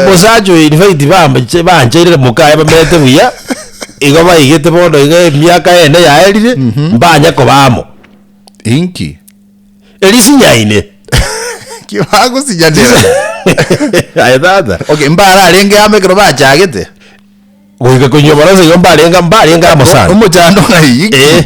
Omosacha oyo in fact bamche bancheire mokaye bamenyete buya, igo baigete bono iga emiaka ene yaerire, mbanya koba amo. Inki? Eria sinyaine. Ki bagosinyanera? Aye tata. Okay, mbare arenge amo ekero bachagete? Goika konywa barosa igo mbarenge mbarenge amo sana. Omochando ng'ai? Inki? Eh.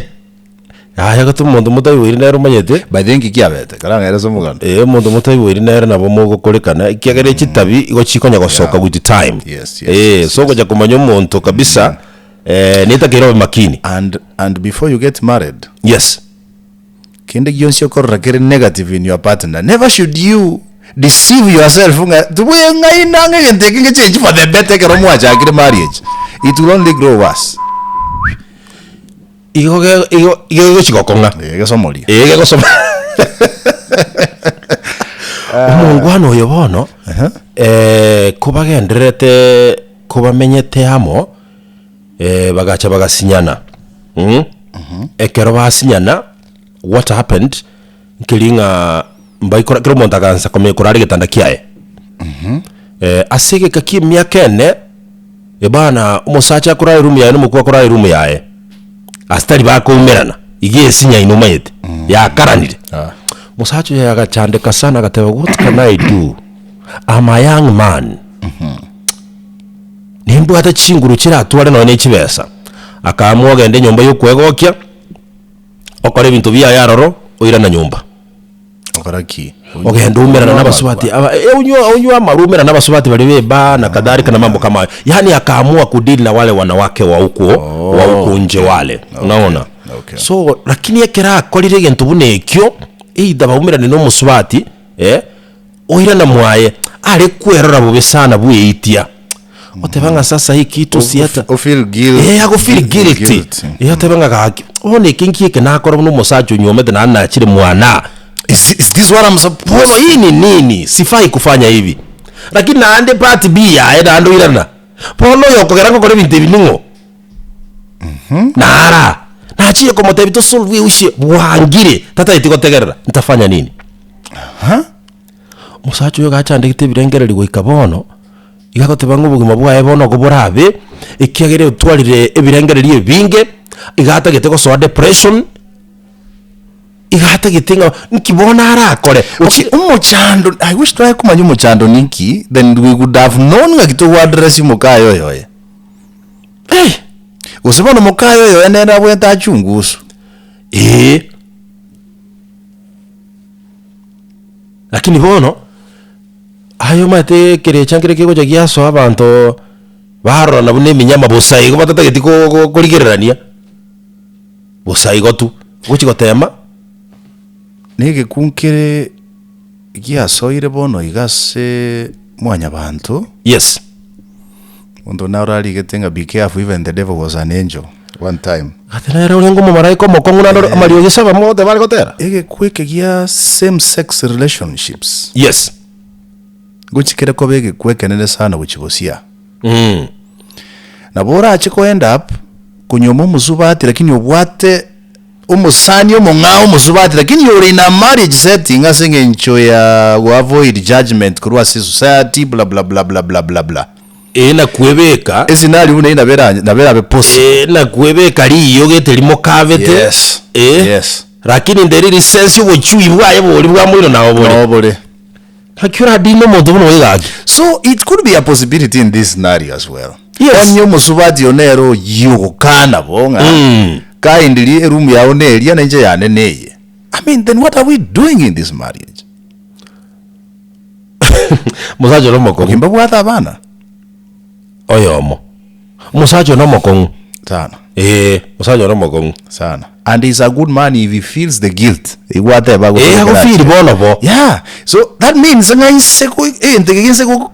Yaya gose omonto motaiboiri nere omanyete. By the way nki kiabete? Karang'aire ase omogano. Eh, omonto motaiboiri nere nabo mogokorekana, ekiagera echitabi igo chikonya gosoka Yeah. with time. Yes, yes, Eh, yes, so yes. ogocha komanya omonto kabisa, eh, netakeire obe makini. And, and before you get married, Yes. kende gionsi okorora kere negative in your partner, never should you deceive yourself ng'a tibweng'aina ng'a egento eke ngechange for the better ekero mwachakire marriage. It will only grow worse. Igo ge igo igo egochi gokong'a. Eh, egesomoria. Ee gegosoma. Omongwana oyo bono, eh, kobagendererete kobamenyete amo, eh, bagacha bagasinyana mm? Ekero basinyana, what happened, nkeri ng'a mbaikora kera omonto agansa komenya korara egetanda kiaye. Eh, ase egeka kia emiaka ene, ebana omosacha akorara eroom yaye na omokubwa akorara eroom yaye, ase tari bakoumerana, iga esinyaine omanyete, yakaranire. Ah. Mosacha oyo agachandeka sana agateba what can I do? I'm a young man. Nimbwate chinguru chiratware nonya ne chibesa. Akaamua ogenda enyomba y'okwegokia, okore ebinto biaye aroro, oirana nyomba. Okora ki? Ogenda oumerana na abasubati aba eh, onywe onywe amarwa oumerana na abasubati baria ba ebaa na kadhalika na mambo kama hayo. Yaani akaamua kudeal na wale wanawake wa huko wa huko nje wale. Unaona? Okay. So lakini ekero akorire egento buna ekio, either baumerane na omosubati, eh, oirana mwaye, are kwerora bobe sana bweitia. Oteba ng'a sasa hii kitu si hata O feel guilt. Eh, ago feel guilty. Guilty. Eh, otebe ng'a gaki, bono eke nki eke nakora buna omosacha onyuomete naende nachire mwana. Is, is this what I'm supposed Bono hii ni nini? Sifai kufanya hivi. Lakini naende part B yaye naende oirana. Bono oyo okogera ngokora ebinto ebi ning'o? Nara. Nachire komotebia tosolve eusie bwangire tatageti gotegerera ntafanya nini? Omosacha oyo gachandegete ebirengererio goika bono, iga agoteba ng'a obogima bwaye bono ogo borabe, ekiagera otwarire ebirengererio ebinge, iga atagete gosoa depression, iga atagete ng'a nki bono arakore. Okay, omochando, I wish tware komanya omochando ninki, then we would have known ng'aki togo address mokaye oyo oye. Eh! Gose bono mokaye oyo oye nere abwenerete achunguswe. Eeh. Lakini bono, aye omanyete ekerecha nkere kegocha giasoa abanto barorana buna eminyama bosa igo batatageti ko- ko- korigererania, bosa igo tu, ogochi gotema. Na egekuu nkere giasoire bono iga ase mwanyabanto. Yes. Omonto naro arigete ng'a be careful even the devil was an angel one time. Gati nere orenge omomalaika omokong'u naende ore amariogi saba mogoteba are gotera. Egekuu eke gia same sex relationships. Yes. Ngochi kere koba egekuu ekenene sana gochia bosia. Mm. Nabo orache ko end up konyuoma omosubati lakini obwate Omosani omong'ao omosubati lakini ore in a marriage setting ase eng'encho ya go avoid judgement korwa ase society bla bla bla bla bla bla bla. Ee nakwebeka. Escenario buna eyio nabo era nabo erabe possible. Ee nakwebeka riiyo gete rimokabete. Yes, Ee. yes. Lakini nderi risensi obochui bwaye bori bwa moino nabo bore. Nabo bore. Naki oradine omonto buna oyo gaki? So it could be a possibility in this scenario as well. Yes. Onye omosubati oyo nere oyio ogokana bo ng'a Mm. kindly eroom yao neria na inche yane neye. I mean then what are we doing in this marriage? Omosacha ore omokong'u. Okay, mbabwate abana? Oyomo. Omosacha oyo nomokong'u. Sana. Ee, omosacha oyo nomokong'u. Sana. And he's a good man if he feels the guilt. Igo ateba Ee, agofeel bono bo. Yeah. So that means ng'a inse go egento eke gese go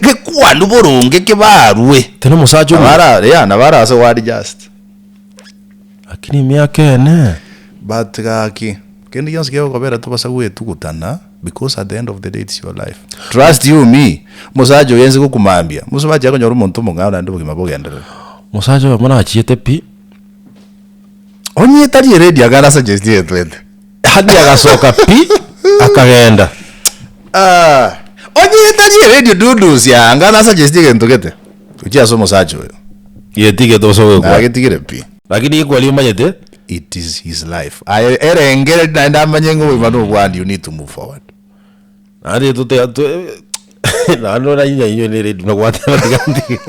gekwanwe boronge kebarwe. Tari omosacha omuya. Nabo ara yeah, nabo arase go adjust. Lakini emiaka ene. But gaki, kende gionsi kegokobera tobasa goetugutana because at the end of the day it's your life. Trust you me, omosacha oyo ense gokumambia, mosacha akonyora omonto omong'ao naende obogima bogenderere. Omosacha oyomo nachiete pi. Onye tari eredio akare asuggest etwete. Hadi agasoka pi, akagenda. Ah. Onye etari eredio Dudusia anga nasuggest egento gete gochia ase omosacha oyo. Getige tose gokwa. Nagetigire pi. Lakini equally omanyete. It is his life. Aye erengere naende amanye ng'a obogima nobwane you need to move forward. Naende tote naende orainya inwe ne radio nagwateba tiga ntige.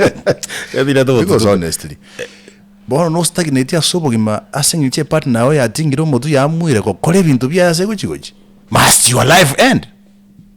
Tiga Because honestly, bono nostagnate ase obogima ase eng'encho epartner yao yatingire omotwe yamuire gokora ebinto biaye ase gochi gochi. Must your life end?